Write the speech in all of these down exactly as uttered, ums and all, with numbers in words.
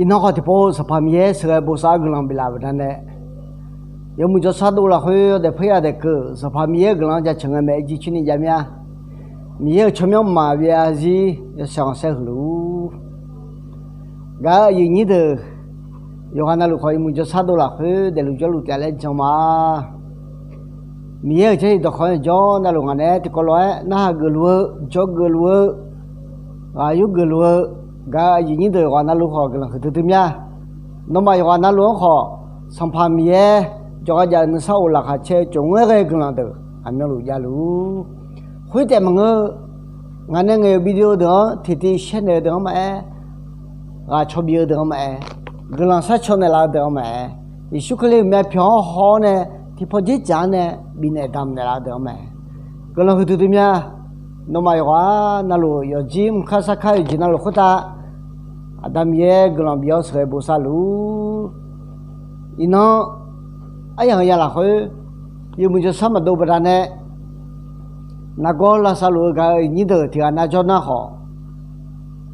Iqnan khawf tiqpov Sanqpaq Miqyaer sheuqghae bosav-eu guiqlanq biflaf-euq baqdanae, yawmuiq jawrshar dov lafkhoer yawdaef paerya daef keuv Sanqpaq Miqyaer-euq guiqlanq-anr jaceuq ngae mae, irjir coer ni jav mir-a. Miqyaer-euq tsawrmyanr maqbyav zarzir yawshaef khanqsaer huiq luf-ur. Gaq-eu aqyuif nyir deuq, yawqghaq navluf khawf yawmuiq jawrshar dov lafkhoer daefluf jawrluf taef laer jan ma. Miqyaer-euq jarlif dawqkawq-anr jawr navluf ngaq naeq-aer tiqkawv lof-aer narhaq geufluf-eu, jawrgeuf luf-eu, ghaq yur geufluf-eu, gaq-eu aqyuif nyir deuq yawqghaq navluf khawf guiqlanq huiqdui dui mir-a. Nawmaf yawqghaq navluf-anr khawf, Sanqpaq Miqyaer jawqghaq jav-euq nuisar of laqkhaq caer-eu tsofngaer ghae-eu guiqlanq deuq aqmyanluf javluf-ur. Khoertaef maqngeur-eu, ngaq nae ngaeq-euq video deuq-anr tiqtiv shaer naeq-eu deuq-anr maqaer, ghaq caw bif-eu deuq-anr maqaer, guiqlanq sharcaw naeqlaf-eu deuq-anr maqaer, Yeqsur Kali-euq myavpyawq-anr haw-awr nae tiqpaw dzerdzaq-anr nae bifnaeq damq naeqlaf-eu deuq-anr mae. Guiqlanq huiqdui dui mir-a. Nawmaf yawqghaq navluf yawfjir mrkar sarkar-eu jeq navluf khoertav, Aqda Miqyaer guiqlanq bif-awr sheuqghae bosav luf-ur. Iqnan aryamq ya lafkhoer yawmuiq jawrshar maqdov baqdanae, nargawr lavsav luf-eu gaq-eu nyir deuq tiqghaq nav jawr nar khawf,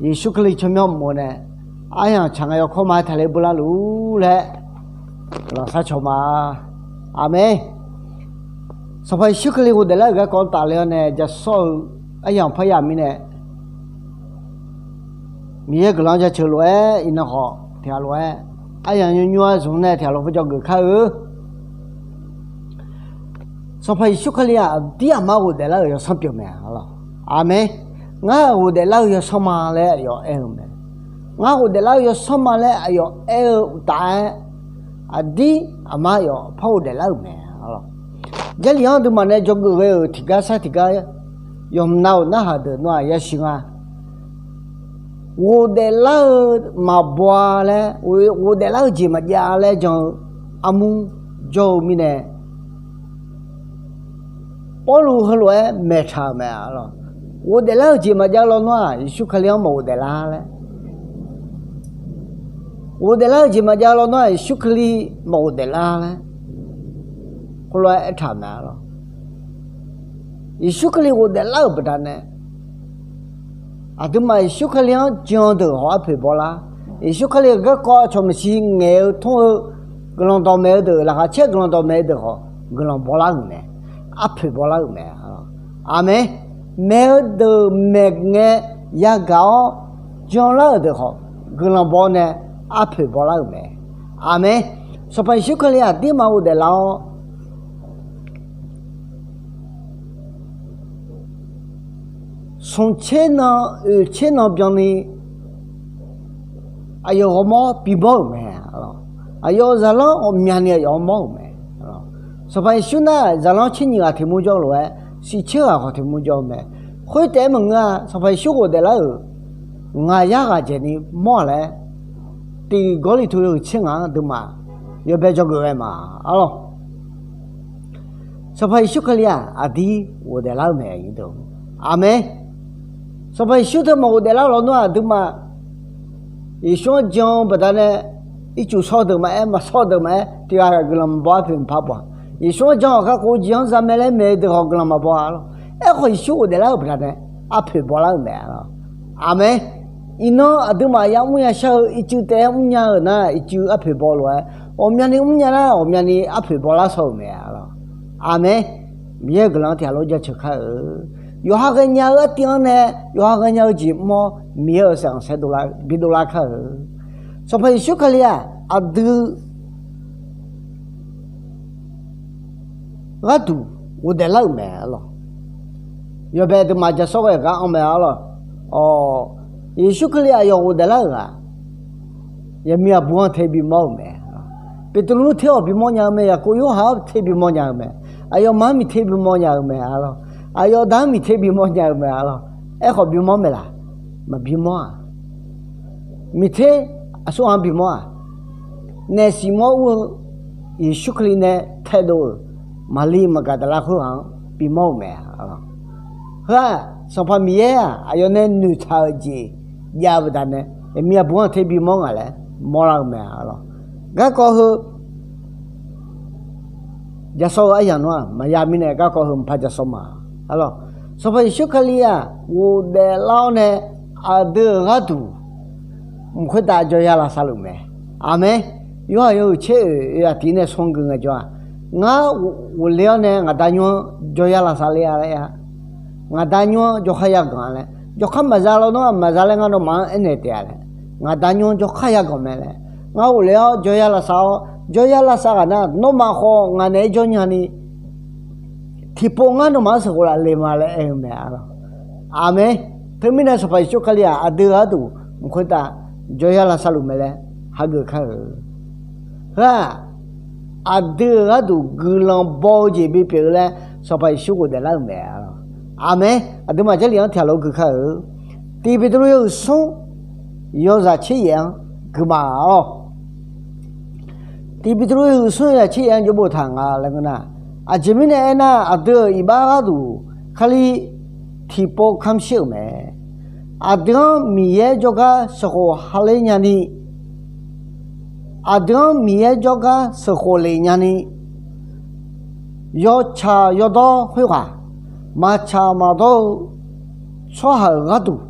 Yeqsur Kali tsawrmyanr mq-eu nae aryamq tsaq ngae yawkawr ma-aer taqler beular luf-ur laer guiqlanq sharcaw ma. Aqmeq. Sanqpaq Yeqsur Kali ghofdaef lar-euq garkawv-anr tafler-awr nae jasawr-eu aryamq parya mirnae, Miqyaer guiqlanq-anr jaceuq lof-aer iqnan khawf tiqghaq lof-aer aryamq nymrnymr-aer zmq nae tiqghaq lof-aer jawrgeuf kar-eu. Sanqpaq Yeqsur Kali-aq aqdir aqmar ghofdaef lar-euq yawsanr pyeuf mae. Aqmeq. Ngar ghofdaef lar-eu yawsanr ma laer aqyawf aer-eu mae. Ngar ghofdaef lar-eu yawsanr ma laer aqyawf aer-eu uqtaf-aer, aqdir aqmar aqyawf par ghofdaef lar-euq mae. Jarlif-anr aqduimaf nae dzawgeuf ghae-euq tiqgar sar tiqgar, yawqnan-euq narhaq deuq nawr-aq yashir nga. Ghofdaef lar-eu maqbaw-a laer, ghofdaef lar-eu jeq maqjav laer jan-eu armur jawr-eu mirnae, Pawrluv heulof-aer maeqtaq-euq mae. Ghofdaef lar-eu jeq maqjav lawnmr-aq, Yeqsur Kali-anr maqghofdaef lar laer. Ghofdaef lar-eu jeq maqjav lawnmr-aq, Yeqsur Kali maqghofdaef lar laer, khoerlof-aer aertaq-euq mae. Yeqsur Kali ghofdaef lar-euq baqdanae, aqduimaf Yeqsur Kali-anr jan deuq hawq arpoeq bawlar. Yeqsur Kali-euq garkawv cawq maqsiq ngaeq-eu tmr-eu guiqlanq dawqmaeq-eu deuq, laqkhaq caer guiqlanq dawqmaeq-eu deuq khawf guiqlanq bawlar-euq mae. Arpoeq bawlar-euq mae. Aqmeq. Maeq-eu deuq maeq ngae yagaq-awr janlar-euq deuq khawf guiqlanq baw nae arpoeq bawlar-euq mae. Aqmeq. Sanqpaq Yeqsur Kali aqdirma ghofdaef lar-awr, smq tser nan oeq tser nan byanni aqyawf ghawrmawr bimawr-euq mae. Aqyawf zaqlanr ghawqmyani aqyawf-anr mawr-euq mae. Sanqpaq Yeqsur nar zaqlanr tser nyiq ghaq tiq mur jawr-eu lof-aer, siq tser ghaq khawf tiq mur jawr-eu mae. Khoertaef-aer maqngeur-a, Sanqpaq Yeqsur ghofdaef lar-euq ngaq yar ghaq dzaeqni mawr-aq laer, tiq Gawrliqtu yawhuiq tser ngaq-anr aqduimaf yawbae dzawgeuf ghae ma. Arlawr, Sanqpaq Yeqsur Kali-aq aqdir ghofdaef lar-eu mae. Aqmeq. Sanqpaq Yeqsur teu maqghofdaef lar lawnmr-aq, aqduimaf Yeqsur-anr jan-eu baqdanae, ircuf shawr-eu deuq maqaer, maqshawr-eu deuq maqaer, tiq ghaq guiqlanq maqbaw arpoeq maqpar baw-a. Yeqsur-anr jan-awq kakhof-eu jeq-anr zamae laer maeq-eu deuq khawf guiqlanq maqbaw-a. Lawr, aerkhawf Yeqsur ghofdaef lar-euq baqdanae arpoeq bawlar-euq mae. Aqmeq. Iqnan aqduimaf yamr yashar-eu ircuf taef-aer mrnya-euq nar, ircuf arpoeq baw lof-aer, ghawqmyani mrnya nar ghawqmyani arpoeq bawlar shaw-euq mae. Aqmeq. Miqyaer-euq guiqlanq-anr tiq ghaq lof jaceuq kar-eu. Yawqha ghaenya-eu artiv-anr nae yawqha ghaenya-eu jeq mr-awr, Miqyaer-euq saeqanq saer bidov lar kar-eu. Sanqpaq Yeqsur Kali-aq aqdui gharduq ghofdaef lar-euq mae. Arlawr, yawbae aqduimaf jasawr ghae gar anr mae. Arlawr, Yeqsur Kali aqyawf ghofdaef lar-euq ghaq, yaqmiq aqbur-anr te bimawr-euq mae. Beqtuvluv ter-awq bimawr nya-eu mae. Yaqkov Yorhaq-anr te bimawr nya-eu mae. Aqyawfmaf-anr miqter bimawr nya-eu mae. Arlawr, aqyawf da-anr miqter bimawr nya-eu mae. Arlawr, aerkhawf bimawr mae laq? Maqbimawr-aq, miqter aqsur ghaq-anr bimawr-aq, naef siq mawr ur-eu Yeqsur Kali nae taedov-euq Maqli Maqgaqdaqlar khoerghaq-anr bimawr-euq mae. Heu-aq Sanqpaq Miqyaer-aq aqyawf nae noeqtaq-euq jeq jav-eu baqdanae, yaqmiq aqbur-anr te bimawr ngaq laer mawrlar-eu mae. Arlawr, garkawv heu jasawr-eu aryaq nar-aq maqya mirnae garkawv heu maqpar jasawr ma. Arlawr, Sanqpaq Yeqsur Kali-aq ghofdaef lar-awr nae aqdui-euq gharduq mq khoertav jawryar lavsav luf mae. Aqmeq. Yorhaq yawhuiq tser oeq yawzaq tiq nae smr gui ngaejawr-aq, ngar ghofle-awr nae ngaq da nymr-anr jawryar lavsav ler-a laer-a. Ngaq da nymr-anr jawrkhar yaganq-a laer, jawrkhar maqza lawnmr-aq maqza laer ngar nawmaf-anr aernaeq taef-a laer, ngaq da nymr-anr jawrkhar yaganq mae laer, ngar ghofle-awr jawryar lavsav-awr jawryar lavsav ghaq nar nawmaf khawf ngaq naeq-aer jawr nyani tiqpov ngar nawmaf-anr sheuqkhof laf le ma laer aer-eu mae-a lawq. Aqmeq. Teumirnae Sanqpaq Yeqsur Kali-aq aqdui gharduq mq khoertav jawryar lavsav luf mae laer hageuf kar-euq. Heu-aq aqdui-euq gharduq guiqlanq baw-eu jeq bipyeuf-eu laer Sanqpaq Yeqsur ghofdaef lar-euq mae-a lawq. Aqmeq. Aqduimaf Jarlif-anr tiqghaq lof gui kar-euq. Tiq Beqtuvluv yawhuiq smr yawzaq tser yaef-anr gui ma-a lawq. Tiq Beqtuvluv yawhuiq smr yawzaq tser yaef-anr jawr boftaq nga laer ngeur nar, aqjeq mirnae aernar, aqdui-euq iqbax gharduq Kali tiqpov kamr shir-euq mae. Aqdui-anr Miqyaer jawrgar sheuqkhof ha ler nyani, aqdui-anr Miqyaer jawrgar sheuqkhof lef nyani, yawtsaq yawdawr khoerghaq maqtsaq maqdawr-eu tsawrhaq-euq gharduq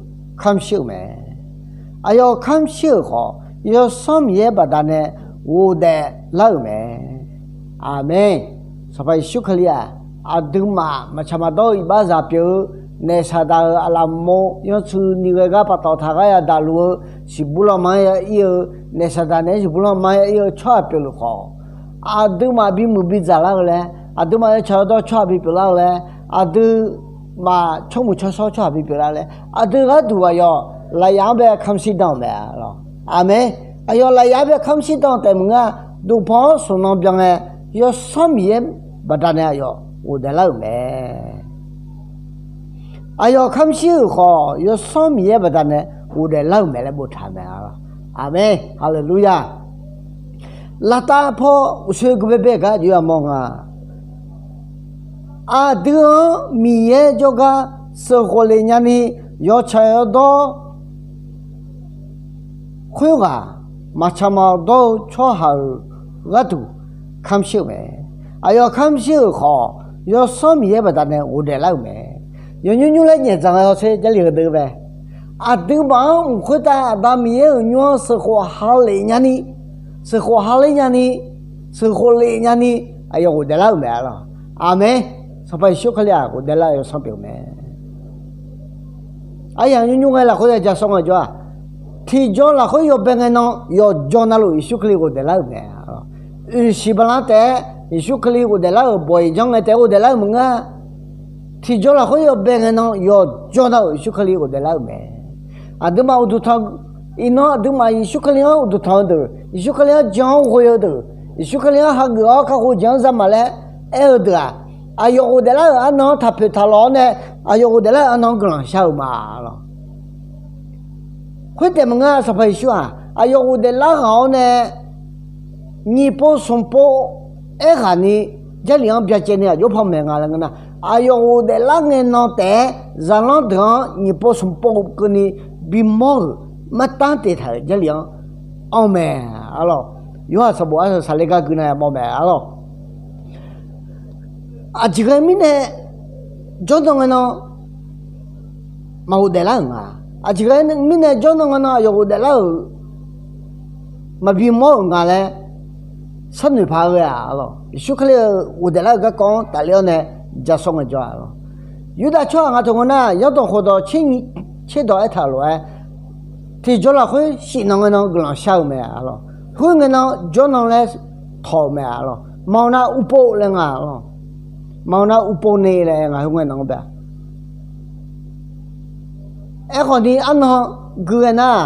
kamr shir-euq mae. Aqyawf kamr shir-euq khawf, Yawsanr Miqyaer baqdanae ghofdaef lar-euq mae. Aqmeq. Sanqpaq Yeqsur Kali-aq, aqduimaf maqtsaq maqdawr-eu iqbaxzaq pyeuf-eu, naef Saqdaq-euq aqlaf mov yanrtsu ni ghae gar paftawf taq gar yadaq luf-eu, siqbur lanma-anr ya ir-eu, naef Saqdaq naeq-aer siqbur lanma-anr ya ir-eu tsawrhaq pyeufluf khawf, aqduimaf bimuiq bidzaq lar-eu laer, aqduimaf yawtsaq yawdawr tsawrhaq bipyeuf lar-eu laer, aqduimaf tsawrmuiq tsawrshawr tsawrhaq bipyeuf lar-eu laer, aqdui gharduq aqyawf lafyaf-anr bae kamr shir dan-euq mae-a lawq. Aqmeq. Aqyawf lafyaf-anr bae kamr shir dan-eu taef maqngeur-a, duqpan-anr smq nan byan ngae, Yawsanr Miqyaer baqdanae aqyawf ghofdaef lar-euq mae. Aqyawf kamr shir-euq khawf, Yawsanr Miqyaer baqdanae ghofdaef lar-euq mae laer boftaq mae-a lawq. Aqmeq. Haleluya. Laftav paw uqshoe gui baebae gar aqjox yamawr nga. Aqdui-anr Miqyaer jawrgar sheuqkhof lef nyani, yawtsaq yawdawr khoerghaq maqtsaq maqdawr-eu tsawrhaq-euq gharduq kamr shir-euq mae. Aqyawf kamr shir-euq khawf, Yawsanr Miqyaer baqdanae ghofdaef lar-euq mae. Yawnymr nymr laer nyaefdzaq ngae hawsher Jarlif heudeuq bae. Aqduimaf-anr mq khoertav Aqda Miqyaer-euq nymr-anr sheuqkhof ha lef nyani, sheuqkhof ha ler nyani, sheuqkhof lef nyani, aqyawf ghofdaef lar-euq mae-a lawq. Aqmeq. Sanqpaq Yeqsur Kali-aq ghofdaef lar-eu Yawsanr pyeuf-eu mae. Aryamq nymr nymr ghae lafkhoer ya ja sawr ngaejawr-aq, tiqjaw lafkhoer yawbae ngae nan yawqjawr navluf Yeqsur Kali ghofdaef lar-euq mae. Oeqsiq bala taef-aer Yeqsur Kali ghofdaef lar-euq bawq-iq janr ngae taef-aer ghofdaef lar-euq maqngeur-a. Tiqjaw lafkhoer yawbae ngae nan yawqjawr navluf Yeqsur Kali ghofdaef lar-euq mae. Aqduimaf uqduq tanq, iqnan aqduimaf Yeqsur Kali-anr uqduq tanq-eu deuq, Yeqsur Kali-anr jan-anr ghoe-eu deuq, Yeqsur Kali-anr hageuf-awr kakhof jeq-anr za maq laer aer-eu deuq-aq, aqyawf ghofdaef lar-euq arnan-anr taqpoeq taqlawq-awr nae, aqyawf ghofdaef lar-euq arnan-anr guiqlanq shar-eu ma lawq. Khoertaef maqngeur-a, Sanqpaq Yeqsur-aq aqyawf ghofdaef lar ghaq-awr nae nyiq pov smq pov aerghaqni Jarlif-anr byacaevni aqjox panmaeq nga laer ngeur nar, aqyawf ghofdaef lar ngae nan taef-aer zaqlanr deuq-anr nyiq pov smq pov keuvni bimawr-euq martanr teftaq-euq Jarlif-anr anr mae-a lawq. Yorhaq sanqbof arsaq saqler gar gui nav yamawr mae-a lawq. Aqjeq ghae mirnae jawrnan ngae nan maqghofdaef lar-euq nga. Aqjeq ghae mirnae jawrnan ngae nan aqyawf ghofdaef lar-euq maqbi mawr-euq nga laer sharnoeq paq-aer ghae-aq lawq. Yeqsur Kali-euq ghofdaef lar-euq garkawv-anr tafler-awr nae ja sawr ngaejawr-aq lawq. Yurdav tsawrhaq nga teu ngeur nar, yanrdawq khofdawq tser nyiq tserdawq aertaq-euq lof-aer, tiqjawr lafkhoer shif nan ngae nan guiqlanq shar-eu mae-a lawq. Khoerngae nan jawrnan laer tawq-euq mae-a lawq. Maqaer nar uvpov laer nga lawq. Maqaer nar uvpov ni laer ngaq khoerngae nan bae-a. Aerkhawf ni arnan gui ghae nar,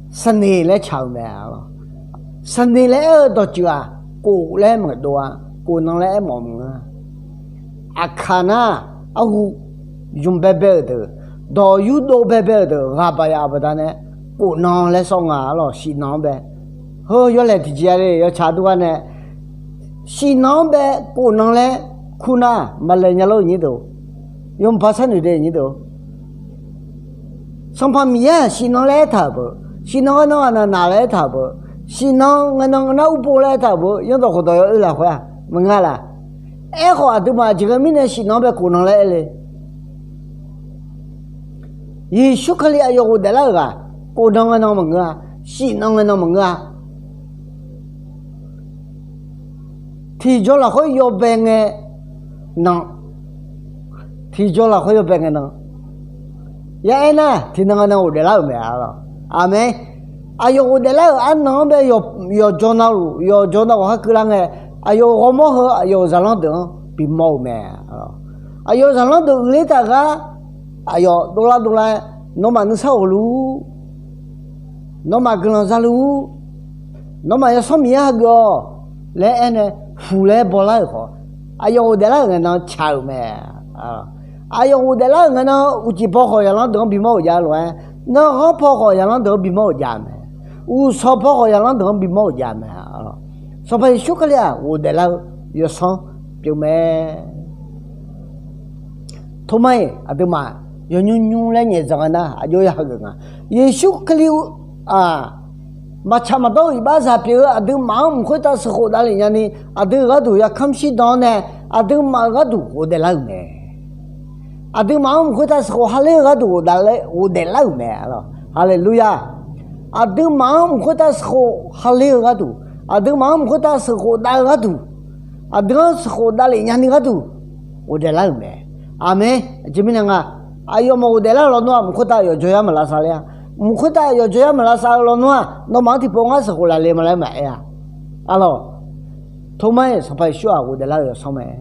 saqneq laer tsaq-euq mae-a lawq. Saqneq laer aer-eu dawqtsuif-aq, kof laer maqdov-a, kof nan laer aermawf maqngeur-a. Aqkaq nar, arhu ymq baebae-euq deuq, dawq yurdov baebae-euq deuq ghaq baq yaf-euq baqdanae, kof nan laer sawr nga-a lawq, shif nan-anr bae. Heu yawlaeq tiqjeq-a le, yawtsaq dur gar nae, shif nan-anr bae kof nan laer kur nar, maqlaeq nya lor-euq nyir deuq, yawmuiq par sharnoeq de nyir deuq. Sanqpaq Miqyaer-aq shif nan laer aertaq-euq beu, shif nan ngae nan aqnaq naq laer aertaq-euq beu, shif nan ngae nan nar uvpov laer aertaq-euq beu, yanrdawq khofdawq yawoer lafkhoer-aq maqngeur laf. Aerkhawf aqduimaf aqjeq ghae mirnae shif nan-anr bae kof nan laer aer le. Yeqsur Kali aqyawf ghofdaef lar-euq ghaq, kof nan ngae nan maqngeur-a. shif nan ngae nan maqngeur-a. Tiqjaw lafkhoer yawbae ngae nan, tiqjaw lafkhoer yawbae ngae nan, ya aernar tiqnan ngae nan ghofdaef lar-euq mae. Aqmeq. Aqyawf ghofdaef lar-euq arnan-anr bae yawqjaw navluf yawqjaw navghawq khar keuvlar ngae, aqyawf-euq ghawrmawr heu aqyawf-euq zaqlanr deuq-anr bimawr-euq mae. Aqyawf-euq zaqlanr deuq uiqler taf gar aqyawf dovlar dovlar-aer, nawmaf nuisar ghofluf-ur, nawmaf guiqlanq zaluf-ur, nawmaf Yawsanr Miqyaer hageuf-awq laer aernae, huq laer bawlar-euq khawf, aqyawf ghofdaef lar-euq ngae nan tsaq-euq mae. Aqyawf ghofdaef lar-euq ngae nan uqcif paw khawf zaqlanr deuq-anr bimawr-euq jav-a lof-aer, nanghanr paw khawf zaqlanr deuq-anr bimawr-euq jav mae. Uqshawq paw khawf zaqlanr deuq-anr bimawr-euq jav mae. Sanqpaq Yeqsur Kali-aq ghofdaef lar-eu yawsanr pyeuf mae. Tormar-iq aqduimaf yawnymr nymr laer nyaef dzanq-eu nar aqjox ya hageuf nga. Yeqsur Kali-eu maqtsaq maqdawr-eu iqbaxzaq pyeuf-eu aqduimaf-anr mq khoertav sheuqkhof davlef nyani, aqdui-euq gharduq yakamr shirdan-awr nae, aqduimaf-euq gharduq ghofdaef lar-euq mae. Aqduimaf-anr mq khoertav sheuqkhof ha ler-eu gharduq ghofdaef lar-euq mae. Haleluya! Aqduimaf-anr mq khoertav sheuqkhof ha ler-eu gharduq, aqduimaf-anr mq khoertav sheuqkhof dav-eu gharduq, aqdui-anr sheuqkhof davlef nyani gharduq ghofdaef lar-euq mae. Aqmeq. Aqjeq mirnae nga, aqyawfmaf ghofdaef lar-eu lawnmr-aq, mq khoertav yawqjawr yar maqlavsav ler-a. Mq khoertav yawqjawr yar maqlavsav-eu lawnmr-aq, nawmaf-anr tiqpov ngar sheuqkhof laf le ma laer maqaer-a. Arlawq, Tormar-iq Sanqpaq Yeqsur-aq ghofdaef lar-eu yawsanr mae.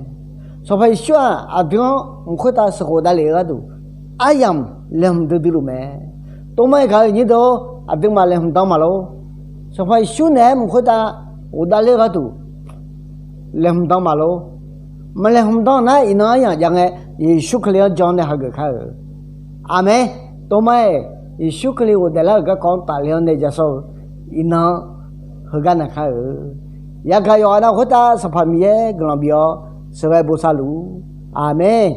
Sanqpaq Yeqsur-aq aqdui-anr mq khoertav sheuqkhof davlef-eu gharduq aryamq laeqhmq duidui luf mae. Tormar-iq gaq-eu nyir deuq-or, aqduimaf laeqhmq dan maqlor. Sanqpaq Yeqsur naeq-aer mq khoertav ghofdaef ler-eu gharduq laeqhmq dan maqlor. Maqlaeqhmq dan nar iqnan aryamq jav ngae, Yeqsur Kali-anr jan nae hageuf kar-euq. Aqmeq. Tormar-iq Yeqsur Kali ghofdaef lar-euq garkawv-anr tafle-anr nae ja sawr-eu iqnan heugar naq kar-euq. Yagaq yawqghaq nav khoertav Sanqpaq Miqyaer guiqlanq bif-awr sheuqghae bosav luf-ur. Aqmeq.